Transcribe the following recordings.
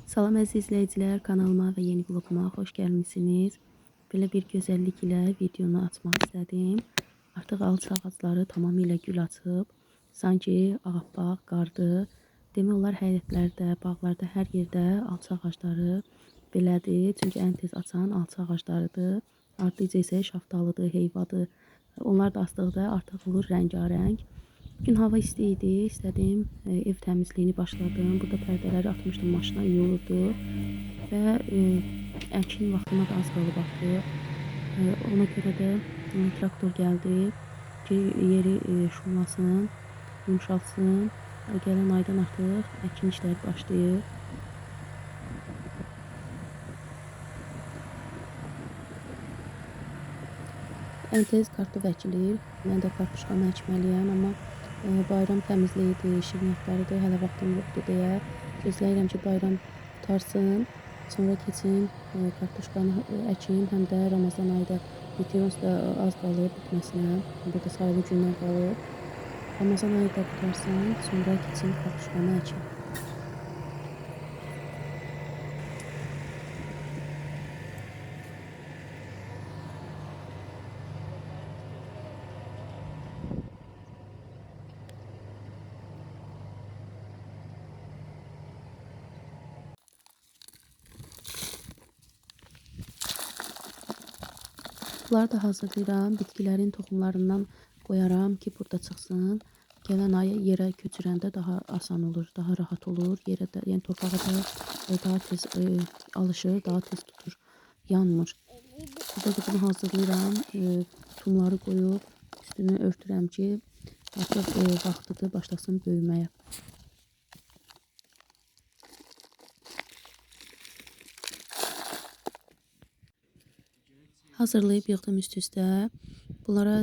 Salam əziz izləyicilər, kanalıma və yeni vloguma xoş gəlmisiniz. Belə bir gözəllik ilə videonu açmaq istədim. Artıq alça ağacları tamamilə gül açıb. Sanki ağappaq qardır. Demək olar həyətlərdə, bağlarda, hər yerdə alça ağacları belədir. Çünki ən tez açan alça ağaclarıdır. Ardıca isə şaftalıdır, heyvadır. Onlar da açdıqda artıq olur rəngarəng. Bugün hava isti idi, istədim ev təmizliyini başladım. Burada pərdələri atmışdım maşına, yuyulurdu və əkin vaxtına da az qalıb artıq. Ona görə də traktor gəldi ki, yeri şumlasın, yumşaltsın. Gələn aydan artıq əkin işləri başlayır. Ən tez kartof əkilir. Mən də kartuşkanı əkməliyəm, amma bayram təmizliyidir, şirniyyatlarıdır, hələ vaxtım yoxdur deyə gözləyirəm ki, bayram qurtarsın, sonra keçim kartuşkanı əkim, həm də Ramazan ayı da bitir, onsuz da az qalıb bitməsinə, burada sayılı günlər qalıb. Ramazan ayı da qurtarsın, sonra keçim kartuşkanı əkim. Bunları da hazırlayıram. Bitkilərin toxumlarından qoyaram ki, burada çıxsın. Gələn ay yerə köçürəndə daha asan olur, daha rahat olur. Yerə də, yəni torpağa da daha tez alışır, daha tez tutur, yanmır. Burada da bunu hazırlayıram. Tumları qoyub üstünü örtürəm ki, artıq vaxtıdır, başlasın böyüməyə. Hazırlayıb yığdım üst-üstə. Bunlara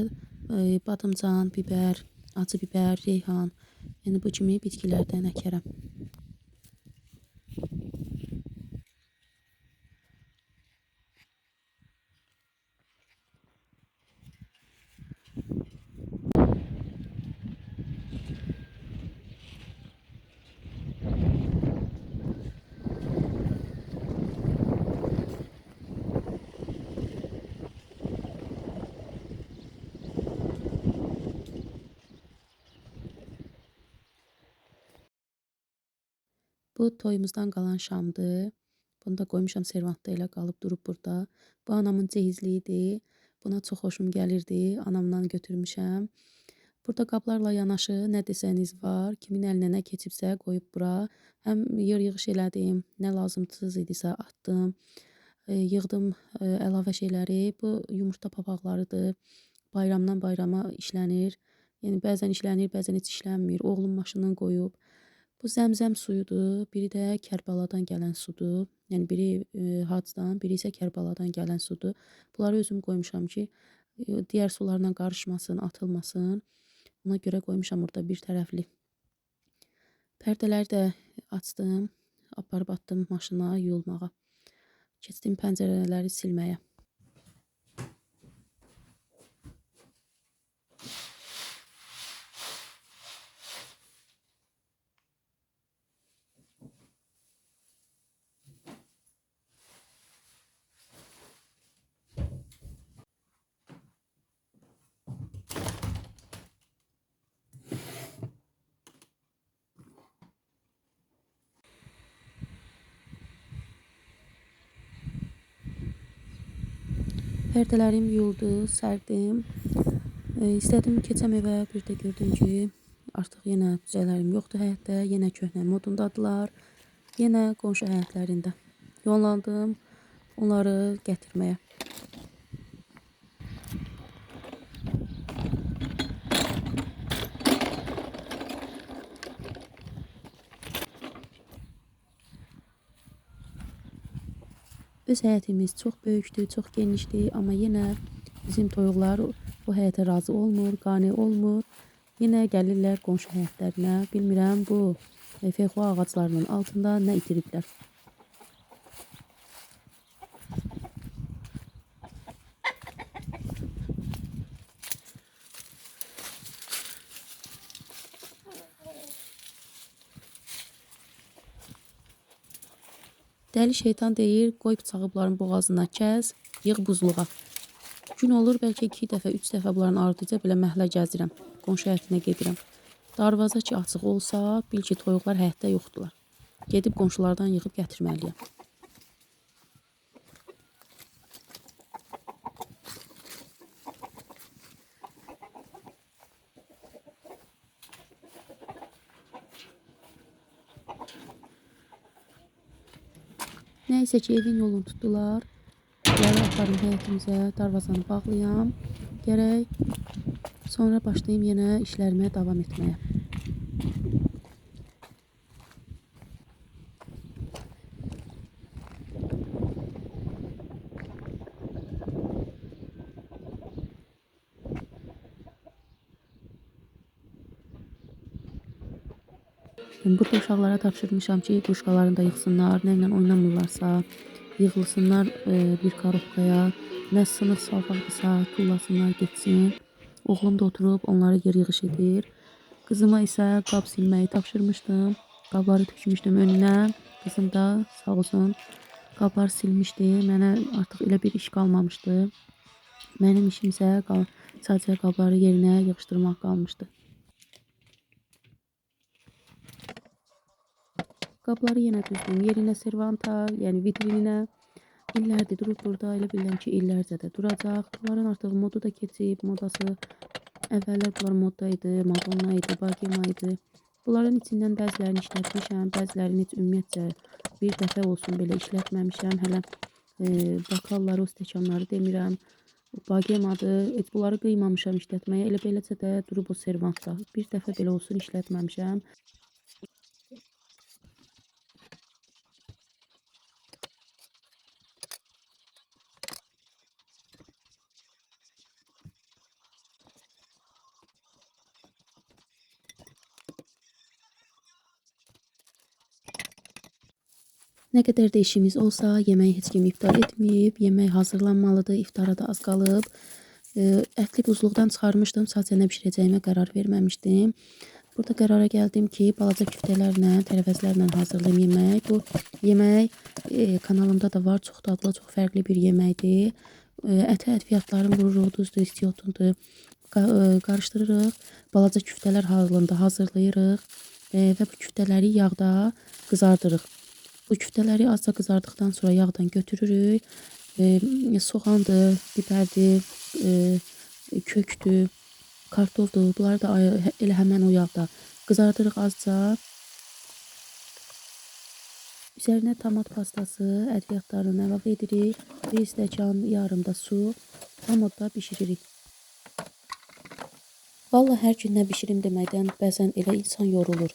badımcan, biber, acı biber, reyhan, yəni bu kimi bitkilərdən əkərəm. Bu toyumuzdan qalan şamdır. Bunu da qoymuşam servantda, elə qalıb durub burada. Bu anamın cehizliyidir. Buna çox xoşum gəlirdi. Anamdan götürmüşəm. Burada qablarla yanaşı nə desəniz var. Kimin əlinə nə keçibsə qoyub bura. Həm yer yığış elədim. Nə lazımsız idisə atdım. Yığdım əlavə şeyləri. Bu yumurta papaqlarıdır. Bayramdan bayrama işlənir. Yəni bəzən işlənir, bəzən heç işlənmir. Oğlum maşından qoyub. Bu zəmzəm suyudur, biri də Kərbəladan gələn sudur. Yəni biri Hacdan, biri isə Kərbəladan gələn sudur. Bunları özüm qoymuşam ki, digər sularla qarışmasın, atılmasın. Ona görə qoymuşam orada bir tərəfli. Pərdələri də açdım, aparıb atdım maşına yuyulmağa. Keçdim pəncərələri silməyə. Pərdələrim yuyuldu, sərdim. İstədim keçəm evə, bir də gördüm ki, artıq yenə cücələrim yoxdur həyətdə, yenə köhnə modundadılar, yenə qonşu həyətlərində. Yollandım onları gətirməyə. Öz həyətimiz çox böyükdür, çox genişdir, amma yenə bizim toyuqlar bu həyətə razı olmur, qane olmur. Yenə gəlirlər qonşu həyətlərinə. Bilmirəm bu feyxua ağaclarının altında nə itiriblər. Dəli şeytan deyir, qoy bıçağı bunların boğazına kəs, yığ buzluğa. Gün olur, bəlkə 2 dəfə, 3 dəfə bunların ardıca belə məhəllə gəzirəm. Qonşu həyətinə gedirəm. Darvaza ki açıq olsa, bil ki toyuqlar həyətdə yoxdular. Gedib qonşulardan yığıb gətirməliyəm. Nəysə ki, evin yolunu tutdular. Bunları aparım həyətimizə, darvazanı bağlayam. Gərək sonra başlayım yenə işlərimə davam etməyə. Burada uşaqlara tapşırmışam ki, quşqalarını da yığsınlar, nə ilə oynamırlarsa, yığılsınlar bir karobkaya, nə sınıq salfaqdırsa, tullasınlar, getsin. Oğlum da oturub onları yer yığış edir. Qızıma isə qab silməyi tapşırmışdım. Qabları tökmüşdüm önünə. Qızım da sağ olsun qablar silmişdi. Mənə artıq elə bir iş qalmamışdı. Mənim işim isə sadəcə qabları yerinə yığışdırmaq qalmışdı. Qabları yenə düzdüm. Yerinə servanta, yəni vitrininə. İllərdir durub burada. Elə bilirəm ki, illərcə də duracaq. Bunların artıq modu da keçib, modası. Əvvəllər bunlar modda idi, Madonna idi, Bagema idi. Bunların içindən bəzilərini işlətmişəm, bəzilərini heç ümumiyyətcə bir dəfə olsun belə işlətməmişəm. Hələ bakalları, o stəkanları demirəm. Bagemadır, heç bunları qıymamışam işlətməyə. Elə beləcə də durub o servantda. Bir dəfə belə olsun işlətməmişəm. Nə qədər də işimiz olsa, yeməyi heç kim iftar etməyib, yemək hazırlanmalıdır, iftara da az qalıb. Ətli buzluqdan çıxarmışdım, sadəcə nə bişirəcəyimə qərar verməmişdim. Burada qərara gəldim ki, balaca küftələrlə, tərəvəzlərlə hazırlayım yemək. Bu yemək kanalımda da var, çox dadlı, çox fərqli bir yeməkdir. Ətə ədviyyatlarını vururuq, duzdur, istiyotundur, qarışdırırıq. Balaca küftələr halında hazırlayırıq və bu küftələri yağda qızardırıq. Bu küftələri azca qızardıqdan sonra yağdan götürürük. Soğandır, biberdir, kökdür, kartofdur. Bunları da elə həmən o yağda qızardırıq azca. Üzərinə tomat pastası, ədviyyatlarını əlavə edirik. Bir stəkan yarım da su, tam odda bişiririk. Vallahi hər gün nə bişirim deməkdən bəzən elə insan yorulur.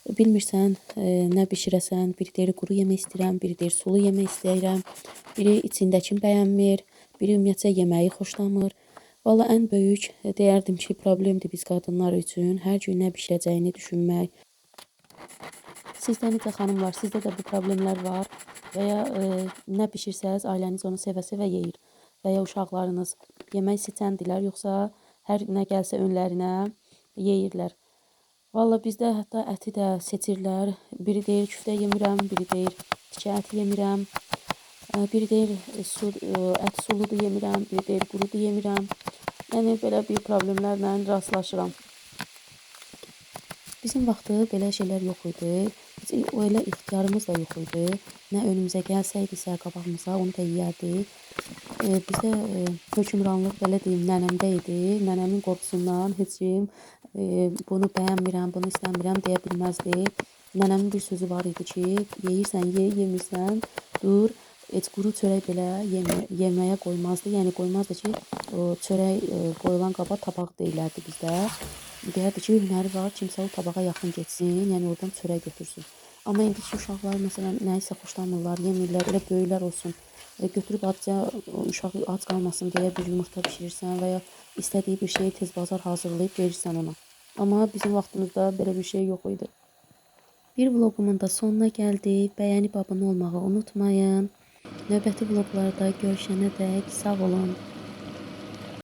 Bilmirsən nə bişirəsən, biri deyir quru yemək istəyirəm, biri deyir sulu yemək istəyirəm, biri içindəkini bəyənmir, biri ümumiyyətcə yeməyi xoşlamır. Vallahi ən böyük deyərdim ki, problemdir biz qadınlar üçün hər gün nə bişirəcəyini düşünmək. Sizdə necə xanımlar, sizdə də bu problemlər var və ya nə bişirsəz ailəniz onu sevə-sevə yeyir və ya uşaqlarınız yemək seçəndilər, yoxsa hər nə gəlsə önlərinə yeyirlər. Vallahi bizdə hətta əti də seçirlər. Biri deyir küftə yemirəm, biri deyir tikə əti yemirəm, biri deyir ət suludur yemirəm, biri deyir qurudur yemirəm. Yəni belə bir problemlərlə rastlaşıram. Bizim vaxtı belə şeylər yox idi. Heç o elə ixtiyarımız da yox idi. Nə önümüzə gəlsəydisə qabağımıza onu da yeyərdik. Bizdə hökmranlıq belə deyim nənəmdə idi. Nənəmin qorxusundan heç kim bunu bəyənmirəm, bunu istəmirəm deyə bilməzdi. Nənəmin bir sözü var idi ki, yeyirsən ye, yemirsən dur. Heç quru çörək belə yeməyə qoymazdı. Yəni qoymazdı ki, o çörək qoyulan qaba tabaq deyilərdi bizdə. Deyərdi ki, hünəri var, kimsə o tabağa yaxın getsin, yəni oradan çörək götürsün. Amma indiki uşaqlar məsələn nəyisə xoşlamırlar, yemirlər, elə böyüklər olsun. Götürüb acca uşaq ac qalmasın deyə bir yumurta bişirirsən və ya istədiyi bir şeyi tez bazar hazırlayıb verirsən ona. Amma bizim vaxtımızda belə bir şey yox idi. Bir vlogumun da sonuna gəldik. Bəyənib abunə olmağı unutmayın. Növbəti vloqlarda görüşənə dək sağ olun.